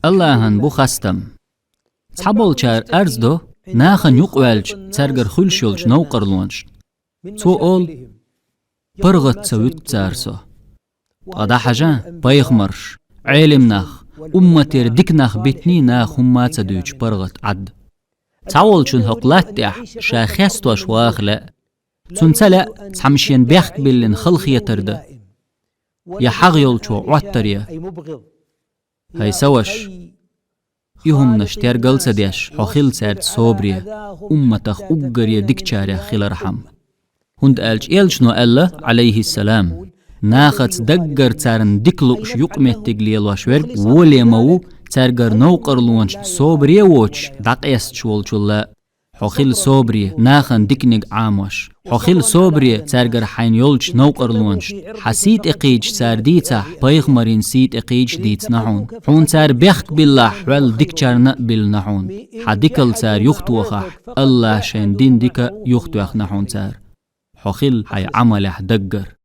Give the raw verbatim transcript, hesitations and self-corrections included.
Аллахӏан бу хастам. Цхьаболчар арз до, нахана юкъваьлча цаьргара хуьлуш йолчу новкъарлонашна. Цо олу: «ПаргӀат ца вуьту цара со». Ткъа дӀахьажа, пайхамарш, Ӏелим нах, умматера дика нах битиний наха хӀумма а ца дуьйцуш паргӀат Ӏад. Цхьаволчун хӀокху латта тӀехь ша хестош ваха лаьа. Цунна ца лаьа цхьамма шена бехк биллина халахетар дан, я хьагӀ йолчо Ӏоттар ян. ХӀай са ваша, и хӀуманаш тергал ца деш, хьо хила цаьрца собаре, умматах уггаре дикачарех хилархьама. ХӀунда аьлча элчано аьлла, Ӏалайхиссалам: «Нахаца даггара царна дика лууш юкъаметтиг лелош верг воле ма ву, цаьргара новкъарлонашна собаре а воцуш, дӀакъесташ волчул а». Хьо хила собаре, нахана диканиг Ӏамош. Хьо хила собаре цаьргара хьайна йолчу новкъарлонашна. Хьан сий тӀекхийдаш цара дийцахь, пайхамарийн сий тӀекхийдаш дийцина хьуна. Хьуна цара бехк биллахь, хьол дикачарна а биллина хьуна. Хьан дикал цара юхатохахь, Аллахь шайн дин дика юхатоьхна хьуна цара. Хьо хила хьайн Ӏамалехь даггара.